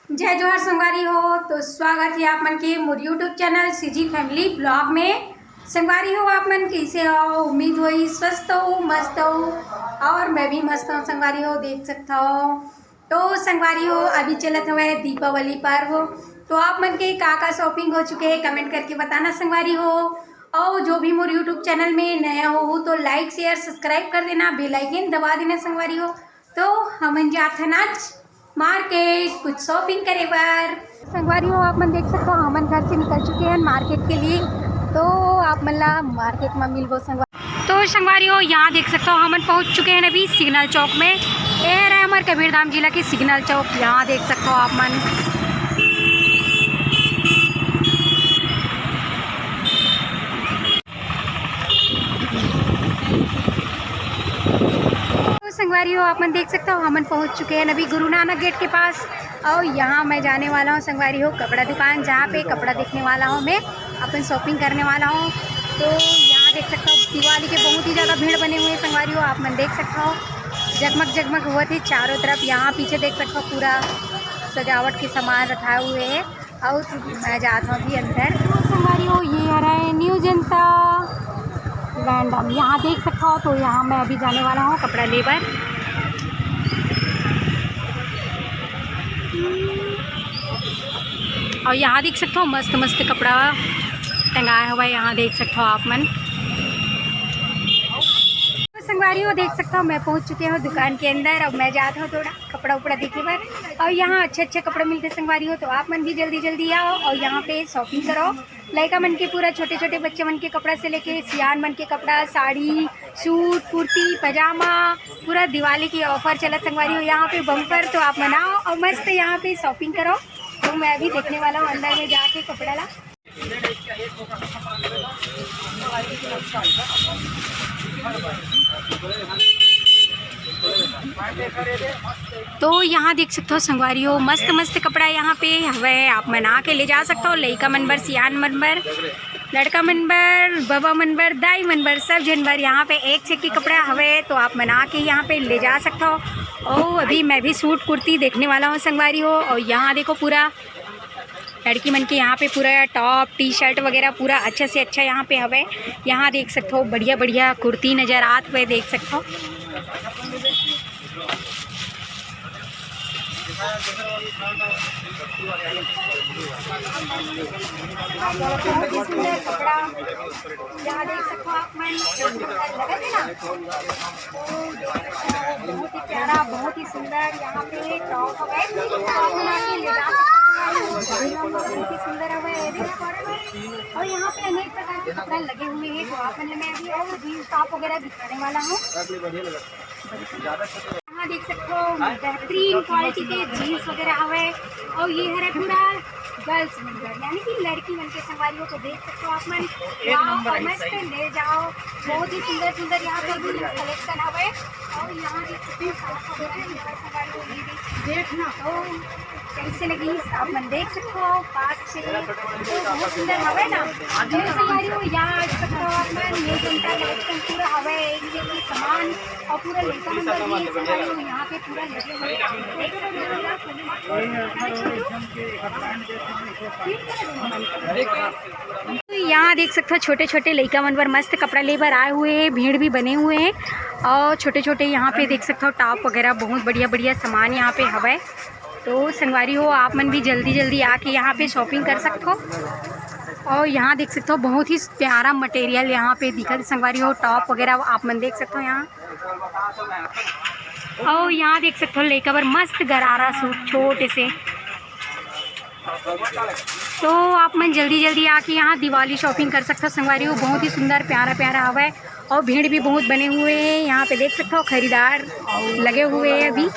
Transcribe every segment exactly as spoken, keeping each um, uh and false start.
जय जोहार संगवारी हो, तो स्वागत हे आप मन के मोर YouTube channel CG Family Vlog में। संगवारी हो, आप मन कइसे हो? उम्मीद होही स्वस्थ हो, मस्त हो अउ मैं भी मस्त हूँ संगवारी हो, देख सकत हो। तो संगवारी हो, अभी चलत हवय दीपावली पर्व, तो आप मन के का का shopping हो चुके हे, comment करके बताना संगवारी हो। अउ जो भी मोर YouTube चैनल में नया हो, हो तो like, share, subscribe कर देना, bell icon दबा देना संगवारी हो। तो हमन जात हन आज market कुछ shopping करे बर। संगवारी हो, आप मन देख सकत हो, हमन घर से निकल चुके हैं market के लिए। तो आप मन ला market में मिलबो संगवारी। तो संगवारी हो, यहाँ देख सकत हो, हमन पहुँच चुके हैं अभी सिग्नल चौक में। ये रहे हमारे कबीरधाम जिला के सिग्नल चौक। यहाँ देख सकत हो आप मन। तो संगवारी हो, आप मन देख सकत हो, हमन पहुँच चुके हैं अभी गुरु नानक गेट के पास। अउ यहाँ मैं जाने वाला हूँ संगवारी हो कपड़ा दुकान, जहाँ पे कपड़ा देखने वाला हूँ मैं, अपन shopping करने वाला हूँ। तो यहाँ देख सकत हो, दिवाली के बहुत ही ज़्यादा भीड़ बने हुए हैं संगवारी हो, आप मन देख सकत हो, जगमग जगमग होवत हे चारों तरफ। यहाँ पीछे देख सकत हो, पूरा सजावट के सामान रखाए हुए हैं। अउ मैं जात हूँ अभी अंदर। तो संगवारी हो, ये हरे न्यू जनता लैंड, हम यहाँ देख सकत हो। तो यहाँ मैं अभी जाने वाला हूँ कपड़ा ले बर। अउ यहाँ देख सकत हो, मस्त मस्त कपड़ा टंगाए हवय, यहाँ देख सकत हो आप मन। तो संगवारी हो, देख सकत हो, मैं पहुँच चुके हूँ दुकान के अंदर। अब मैं जात हूँ थोड़ा कपड़ा उपड़ा देखे बर, अउ यहाँ अच्छे अच्छे कपड़ा मिलथे संगवारी हो, तो आप मन भी जल्दी जल्दी आओ अउ यहाँ पे shopping करो। लइका मन के पूरा, छोटे छोटे बच्चे मन के कपड़ा से लेके सियान मन के कपड़ा, साड़ी, सूट, कुर्ती, पजामा, पूरा दिवाली के offer चलत संगवारी हो यहाँ पे bumper। तो आप मन आओ अउ मस्त यहाँ पे shopping करो। तो मैं अभी देखने वाला हूँ अंदर में जाके कपड़ा ला। तो यहाँ देख सकत हो संगवारी हो, मस्त मस्त कपड़ा यहाँ पे हवे, आप मन आके ले जा सकत हो। लइका मन बर, सियान मन बर, लड़का मन बर, बबा मन बर, दाई मन बर, सब झन बर यहाँ पे एक से एक के कपड़ा हवे। तो आप मन आके यहाँ पे ले जा सकत हो। अउ अभी मैं भी सूट कुर्ती देखने वाला हूँ संगवारी हो। अउ यहाँ देखो, पूरा लड़की मन के यहाँ पे पूरा top, T-shirt वगैरह पूरा अच्छा से अच्छा यहाँ पे हवे। यहाँ देख सकत हो, बढ़िया बढ़िया कुर्ती नजर आत हुए देख सकत हो। बहुत ही सुंदर कपड़ा, यहाँ देख सकत हो आप मन, लगत हे ना? बहुत ही प्यारा, बहुत ही सुंदर यहाँ पे top है, तो आप बना के ले जा सकते हो। बहुत ही सुंदर है ये भी। और यहाँ पे अनेक प्रकार के कपड़ा लगे हुए हैं, तो आप मन, मैं अभी और जींस टॉप वगैरह दिखाने वाला हूँ। यहाँ देख सकते हो, बेहतरीन क्वालिटी के जींस वगैरह हवे। और ये हरे पूरा गर्ल्स मन बर, यानी कि लड़की मन के संगवारी हो, तो देख सकते हो आप मन। वाओ, मस्त, ले जाओ। बहुत ही सुंदर सुंदर यहाँ पे भी कलेक्शन हवे। और यहाँ देख सकते हो, साफ सुथरा भी हवे संगवारी हो, ये भी। देखना तो कैसे लगी, आप मन देख सकते हो पास से, तो बहुत सुंदर हवे ना। तो संगवारी हो, यहाँ देख सकते हो आप मन, ये जनता कलेक्शन पूरा हवे, एक से एक सामान और पूरा लइका मन बर भी संगवारी हो, यहाँ पे पूरा लगे हुए हैं। देख सकते हो। तो यहाँ देख सकते हो, छोटे छोटे लइका मन बर मस्त कपड़ा ले बर आए हुए हैं, भीड़ भी बने हुए हैं। और छोटे छोटे यहाँ पे देख सकते हो, टॉप वगैरह, बहुत बढ़िया बढ़िया सामान यहाँ पे हवे। तो संगवारी हो, आप मन भी जल्दी जल्दी आके यहाँ पे शॉपिंग कर सकते हो। और यहाँ देख सकते हो, बहुत ही प्यारा मटेरियल यहाँ पे दिखत हे संगवारी हो, टॉप वगैरह आप मन देख सकते हो यहाँ। और यहाँ देख सकते हो, लइका बर मस्त गरारा सूट छोटे से। तो आप मन जल्दी जल्दी आके यहाँ दिवाली शॉपिंग कर सकते हो संगवारी हो, बहुत ही सुंदर प्यारा प्यारा हवा है। और भीड़ भी बहुत बने हुए हैं, यहाँ पे देख सकते हो खरीदार लगे हुए हैं अभी।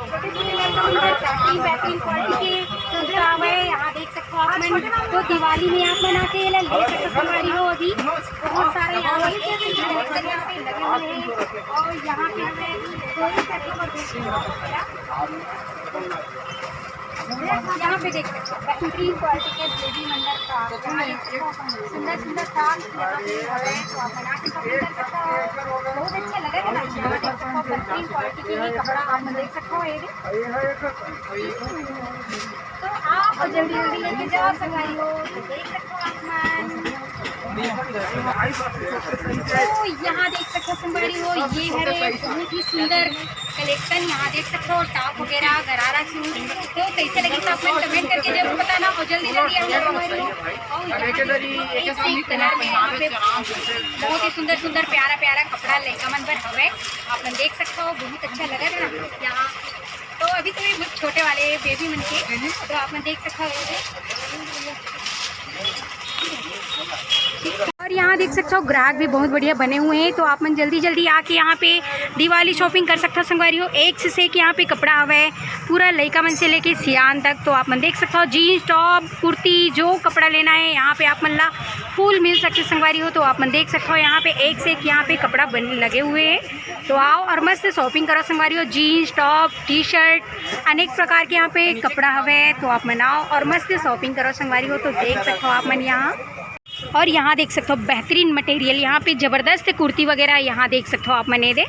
छोटे छोटे लड़का मन बर बेहतरीन, बेहतरीन क्वालिटी के कुर्ता हवे, यहाँ देख सकते हो आप मन। तो दिवाली में आप मन आके एला ले सकते हो संगवारी हो। अभी बहुत सारे यहाँ पे, यहाँ पे लगे हुए हैं और यहाँ पे हमें कोई तकलीफ और यहाँ पे देख सकते हो बेहतरीन क्वालिटी के बेबी मंडल का, यहाँ देख सकते हो सुंदर सुंदर फ्रॉक यहाँ पे है, तो आप बना के शॉपिंग कर सकते हो। बहुत अच्छा लगा था ना, यहाँ देख सकते हो बेहतरीन क्वालिटी के ही कपड़ा आप देख सकते हो। ये भी तो आप जल्दी जल्दी लेके जाओ संगवारी हो, तो देख सकते हो आप मन। तो यहाँ देख सकते हो संगवारी हो, ये हरे बहुत ही सुंदर कलेक्शन। यहाँ देख सकते हो टॉप वगैरह, गरारा सूट, तो कैसे लगी सब मन कमेंट करके जरूर बताना। और जल्दी जल्दी हम लोग हमारी और यहाँ पे एक से एक कलर में यहाँ पे बहुत ही सुंदर सुंदर प्यारा प्यारा कपड़ा लइका मन बर हवे, आप मन देख सकते हो। बहुत अच्छा लगा था यहाँ। तो अभी तो ये बहुत छोटे वाले बेबी मन के, तो आप मन देख सकते हो। और यहाँ देख सकते हो ग्राहक भी बहुत बढ़िया बने हुए हैं, तो आप मन जल्दी जल्दी आके यहाँ पे दिवाली शॉपिंग कर सकते हो संगवारी हो। एक से एक यहाँ पे कपड़ा हवे, पूरा लइका मन से लेके सियान तक। तो आप मन देख सकते हो जीन्स टॉप कुर्ती जो कपड़ा लेना है यहाँ पे आप मन ला फुल मिल सकते संगवारी हो। तो आप मन देख सकते हो यहाँ पे एक से एक यहाँ पे कपड़ा बन लगे हुए हैं। तो आओ और मस्त शॉपिंग करो संगवारी हो। जीन्स टॉप टी शर्ट अनेक प्रकार के यहाँ पे कपड़ा हवे, तो आप मन आओ और मस्त शॉपिंग करो संगवारी हो। तो देख सकते हो आप मन यहाँ। और यहाँ देख सकते हो बेहतरीन मटेरियल, यहाँ पे जबरदस्त कुर्ती वगैरह यहाँ देख सकते हो आप मन। ये दे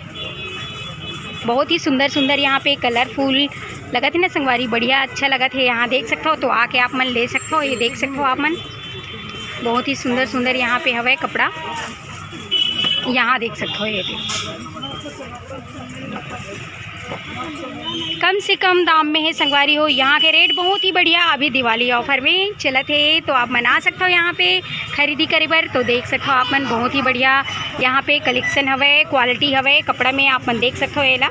बहुत ही सुंदर सुंदर यहाँ पे कलरफुल लगत है ना संगवारी, बढ़िया अच्छा लगत है। यहाँ देख सकते हो तो आके आप मन ले सकते हो। ये देख सकते हो आप मन बहुत ही सुंदर सुंदर यहाँ पे हवे कपड़ा, यहाँ देख सकते हो। ये दे कम से कम दाम में है संगवारी हो। यहाँ के रेट बहुत ही बढ़िया, अभी दिवाली ऑफर में चलत है, तो आप मन आ सकते हो यहाँ पे खरीदी करे बर। तो देख सकते हो आप मन बहुत ही बढ़िया यहाँ पे कलेक्शन हवे, क्वालिटी हवे कपड़ा में, आप मन देख सकते हो। एला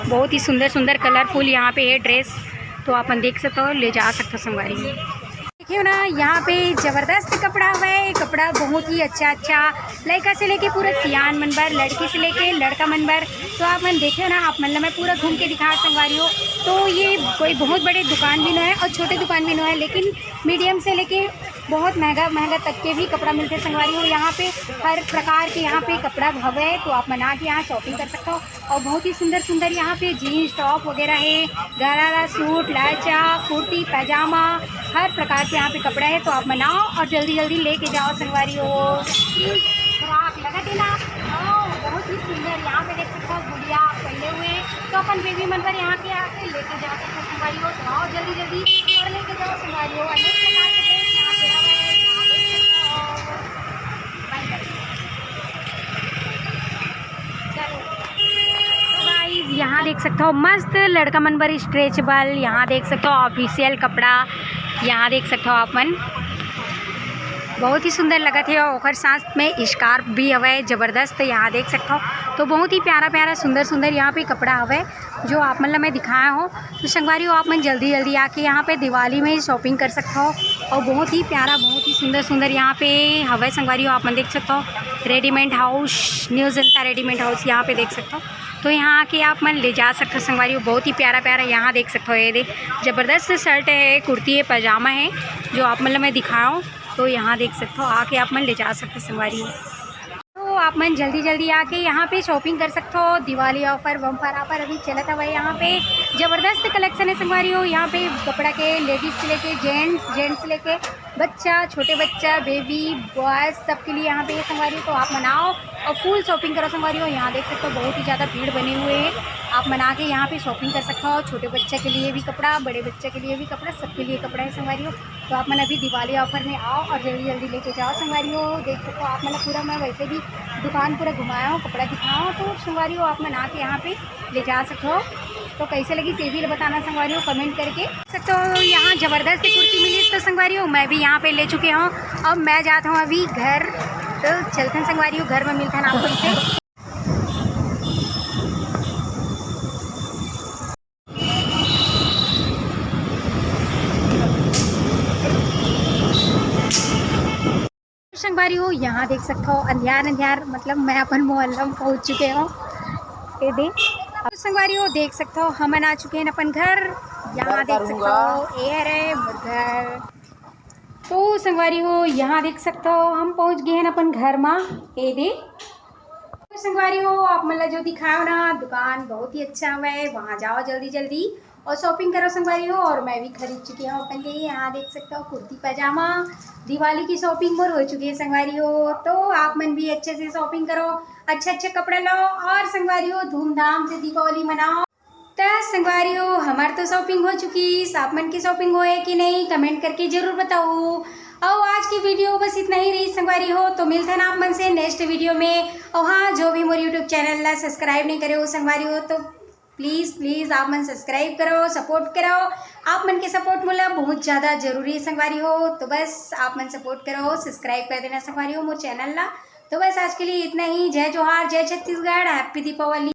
बहुत ही सुंदर सुंदर कलरफुल यहाँ पे है ड्रेस, तो आप मन देख सकते हो, ले जा सकते हो संगवारी। देखियो ना, यहाँ पे जबरदस्त कपड़ा हवे, कपड़ा बहुत ही अच्छा अच्छा, लड़का से लेके पूरा सियान मन बर, लड़की से लेके लड़का मन बर। तो आप मन देखियो ना, आप मन ला मैं पूरा घूम के दिखा संगवारी हो। तो ये कोई बहुत बड़े दुकान भी नो है और छोटे दुकान भी नो है, लेकिन मीडियम से लेके बहुत महंगा महंगा तक के भी कपड़ा मिलते संगवारी हो। यहाँ पे हर प्रकार के यहाँ पे कपड़ा हवे, तो आप मन आके यहाँ शॉपिंग कर सकते हो। और बहुत ही सुंदर सुंदर यहाँ पे जीन्स टॉप वगैरह है, गरारा सूट, लाचा, कुर्ती, पैजामा, हर प्रकार के यहाँ पे कपड़ा है। तो आप मन आओ और जल्दी जल्दी लेके जाओ संगवारी हो। फ्रॉक लगत है ना, आओ, बहुत ही सुंदर। यहाँ पे देख सकते हो गुड़िया पहने हुए हैं, तो अपन बेबी मन पर यहाँ के आके लेके जा सकते हो संगवारी हो। तो आओ जल्दी जल्दी और लेके जाओ संगवारी हो। अनेक प्रकार के ड्रेस यहाँ पे हवे, यहाँ देख सकते हो। बंद कर दो। चलो। तो गाइस, यहाँ देख सकते हो मस्त लड़का मन बर स्ट्रेचेबल, यहाँ देख सकते हो ऑफिशियल कपड़ा, यहाँ देख सकते हो आप मन बहुत ही सुंदर लगत है। और ओकर साथ में स्कार्फ भी हवे जबरदस्त, यहाँ देख सकते हो। तो बहुत ही प्यारा प्यारा सुंदर सुंदर यहाँ पे कपड़ा हवे जो आप मन ला मैं दिखाया हूँ। तो संगवारी हो, आप मन जल्दी जल्दी आके यहाँ पे दिवाली में ही शॉपिंग कर सकते हो। और बहुत ही प्यारा, बहुत ही सुंदर सुंदर यहाँ पे हवे संगवारी हो, आप मन देख सकते हो रेडीमेड हाउस, न्यू जनता रेडीमेड हाउस यहाँ पे देख सकते हो। तो यहाँ आके आप मन ले जा सकते हो संगवारी हो, बहुत ही प्यारा प्यारा यहाँ देख सकते हो। ये दे जबरदस्त शर्ट है, कुर्ती है, पजामा है, जो आप मन ला मैं दिखाया हूँ। तो यहाँ देख सकते हो, आके आप मन ले जा सकते हो संगवारी हो। तो आप मन जल्दी जल्दी आके यहाँ पे शॉपिंग कर सकते हो। दिवाली ऑफर बम्पर ऑफर अभी चलत हवे। यहाँ पे जबरदस्त कलेक्शन है संगवारी हो। यहाँ पे कपड़ा के लेडीज से लेके जेंट्स, जेंट्स से लेके बच्चा, छोटे बच्चा, बेबी, बॉयज, सबके लिए यहाँ पे ये संगवारी हो। तो आप मन आओ और फुल शॉपिंग करो संगवारी हो। यहाँ देख सकते हो बहुत ही ज़्यादा भीड़ बने हुए है। आप मन आके यहाँ पे शॉपिंग कर सकते हो। छोटे बच्चा के लिए भी कपड़ा, बड़े बच्चा के लिए भी कपड़ा, सबके लिए कपड़ा है संगवारी हो। तो आप मन अभी दिवाली ऑफर में आओ और जल्दी जल्दी लेके जाओ संगवारी हो। देख सकते हो आप मन पूरा, मैं वैसे भी दुकान पूरा घुमाया हूँ, कपड़ा दिखाया हूँ। तो संगवारी हो, आप मन आके यहाँ पे ले जा सकते हो। तो कैसे लगी ये भी बताना संगवारी हो कमेंट करके। सकते हो यहाँ जबरदस्त कुर्ती मिली, तो संगवारी हो मैं भी यहाँ पे ले चुके हूँ। अब मैं जाता हूँ अभी घर, तो चलते हैं संगवारी हो, घर में मिलते हैं आप लोग से। संगवारी हो, यहाँ देख सकते हो अंधियार अंधियार, मतलब मैं अपन मोहल्ला में पहुँच चुके हूँ। ये दे, अब संगवारी हो देख सकते हो हमन आ चुके हैं अपन घर। यहाँ देख सकते हो ये हरे मोर घर। तो संगवारी हो यहाँ देख सकते हो हम पहुँच गए हैं अपन घर मा। ये दे, तो संगवारी हो आप मन ला जो दिखाओ ना दुकान बहुत ही अच्छा हवे, वहाँ जाओ जल्दी जल्दी। और शॉपिंग करो संगवारी हो। और मैं भी खरीद चुकी हूँ अपन लिए, यहाँ देख सकते हो कुर्ती पजामा। दिवाली की शॉपिंग मोर हो चुकी है संगवारी हो, तो आप मन भी अच्छे से शॉपिंग करो, अच्छे अच्छे कपड़े लो और संगवारी हो धूमधाम से दीपावली मनाओ। त संगवारी हो, हमार तो शॉपिंग हो चुकी, आप मन की शॉपिंग होए कि नहीं, कमेंट करके जरूर बताओ। और आज की वीडियो बस इतना ही रही संगवारी हो, तो मिलथन आप मन से नेक्स्ट वीडियो में। और हाँ, जो भी मोर यूट्यूब चैनल ला सब्सक्राइब नहीं करे हो संगवारी हो, तो प्लीज प्लीज आप मन सब्सक्राइब करो, सपोर्ट करो। आप मन के सपोर्ट मोला बहुत ज़्यादा जरूरी है संगवारी हो, तो बस आप मन सपोर्ट करो, सब्सक्राइब कर देना संगवारी हो मोर चैनल ला। तो बस आज के लिए इतना ही। जय जोहार, जय छत्तीसगढ़, हैप्पी दीपावली।